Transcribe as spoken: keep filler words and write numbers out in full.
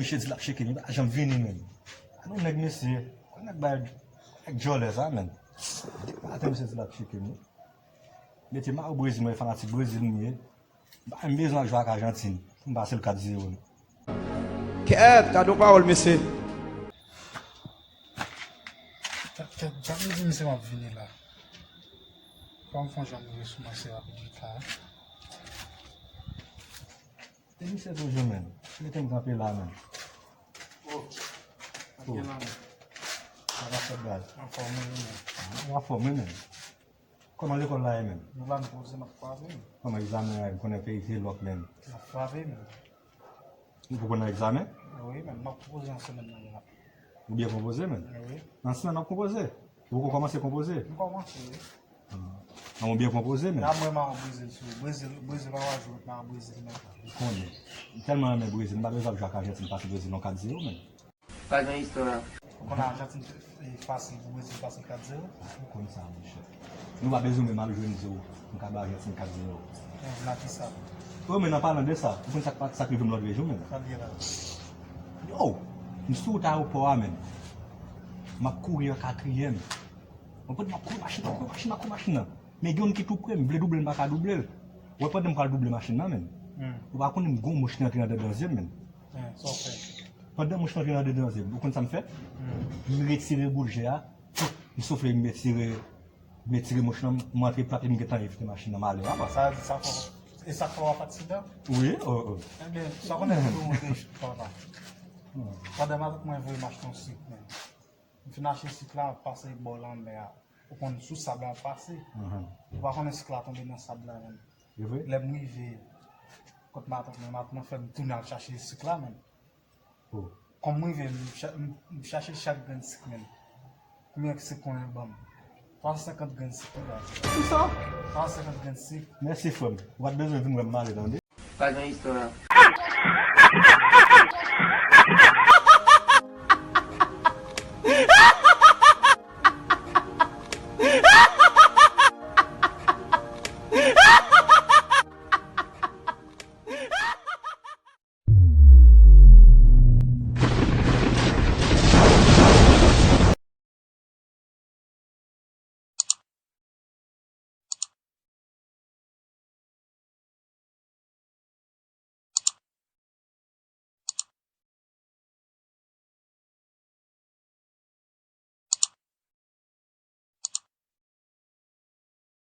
Mesye di l ap tcheke m, li pa janm vini menm. A nou nèg mesye, nèg bay, nèg djòlè sa menm. Depi maten mesye di l ap tcheke m. Mete mayo Brezil, mwen fanatik Brezil m ye. M pa menm bezwen al jwe ak Ajantin pou m pase l kat zewo non. Kèt, gade yon pawòl mesye. Kèt, kèt, gade di misye m ap vini la. Fò m fè yon jan m rive sou mwen se rapid vit la. E misye toujou menm. Mete m kanpe la menm. Oh. Sa gen la menm. Sa va fè baz. Anfòm wi menm. Ou anfòm wi menm. Kòman lekòl la ye menm? Nou la nou poze m ap kwave menm. Kòman egzamen an ye? M konnen peyi se lòk menm. M ap kwave menm. Ou poko nan egzamen? Wi menm, m ap konpoze nan semèn nan la. Ou byen konpoze menm? Wi. Nan semèn w ap konpoze? Ou poko kòmanse konpoze? M kòmanse wi. Ah. An ou byen konpoze menm? La mwen m a Brezil sou Brezil, Brezil pa wè jwèt m a Brezil menm. Ou konnen. M tèlman renmen Brezil, m pa bezwen ap jwe ak Ajantin pase Brezil yon kat zewo menm. Pa gen istwa. Ou konn Ajantin fasil pou Brezil pase kat zewo? Ou konn sa monchè. Nou pa bezwen menm al jwenn zò. Nou ka bay Ajantin kat zewo. Ou vle kisa? Wi men nan palan de sa, ou konn sa k pa, sa k rive m lòt jou menm? Sa k gen la? Yo, m sou wout ayewopò a menm. M ap kouri an katriyèm. Ou konprann m ap kouri machin nan, kouri machin nan, kouri machin nan. Men gen youn ki tou pre m, m vle double l, m pa ka double l. Ou wè pandan m pral double machin nan menm. Hmm. Ou pa konnen m gen yon mouch ki rantre anndan zye m menm. Hmm, sa w fè? Pandan mouch lan rantre anndan zye m, ou konn sa m fè? Hmm. M retire boul je a, m soufle, m retire, m retire mouch lan, m antre plat, m gentan evite machin nan, m ale apa. Sa vle di sa fè w, e sa k fè w ap aksidan? Wi, oh, oh. Ebyen, sa w konnen ki pou monte papa. Hmm. Pandan m avèk mwen voye m achte yon sik menm. M fin achte sik la, m ap pase bò lanmè a. Ou konn sou sab la m ap pase. Mhm. Ou pa konnen sik la tonbe nan sab la menm. E vre? Lè m rive kot matant mwen, matant mwen fè m tounen al chache sik la menm. Oh. Kòm m rive, m cha-, m, m chache chak grenn sik menm. Konbyen sik konnen ban m? Twa san senkant grenn sik wi baz. Kisa? Twa san senkant grenn sik. Mèsi frè m. Ou pa t bezwen vin wè m ale tande. Pa gen istwa.